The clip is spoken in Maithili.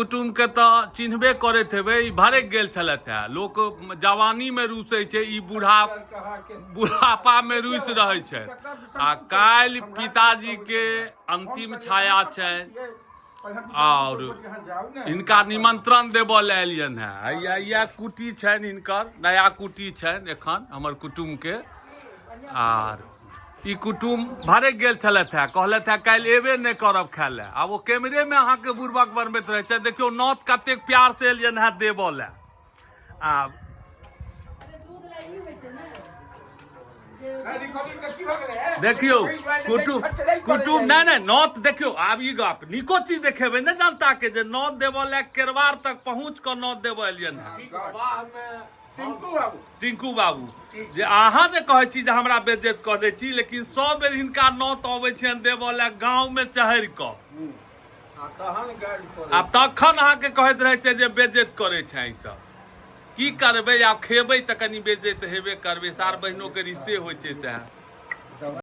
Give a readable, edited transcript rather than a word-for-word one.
कुटुम्बके तऽ चिन्हबे करैत हेबै। ई भड़कि गेल छलथि हेँ। लोक जवानीमे रुसै छै, ई बूढ़ा बुढ़ापामे रुसि रहै छथि। आ काल्हि पिताजीके अन्तिम छाया छनि आओर हिनका निमंत्रण देबऽ लए एलियनि हेँ। हैया इएह कुटी छनि हिनकर, नया कुटी छनि एखन हमर कुटुम्बके। आर ई कुटुम भड़कि गेल छलथि हेँ, कहलथि हेँ काल्हि एबे नहि करब खाय लए। आब ओ कैमरेमे अहाँके बुड़बक बनबैत रहै छै। देखियौ नौत कतेक प्यारसँ एलियनि हेँ देबऽ लए। आब देखियौ कुटुम कुटुम नहि नहि नौत देखियौ। आब ई गप नीको चीज देखेबै ने जनताके जे नौत देबऽ लए केरवार तक पहुँच कऽ नौत देबऽ एलियनि हेँ। टिंकू बाबू, टिंकू बाबू जे अहाँ जे कहै छी जे हमरा बेज्जत कऽ दै छी, लेकिन सब बेर हिनका नौत अबै छियनि देबऽ लए गाँवमे चढ़ि कऽ आ तहन गारि पड़ै आ तखन अहाँके कहैत रहै छै जे बेज्जत करै छै ई सब। की करबै आब, खेबै तऽ कनि बेज्जत हेबे करबै, सार बहिनोके रिश्ते होइ छै सएह।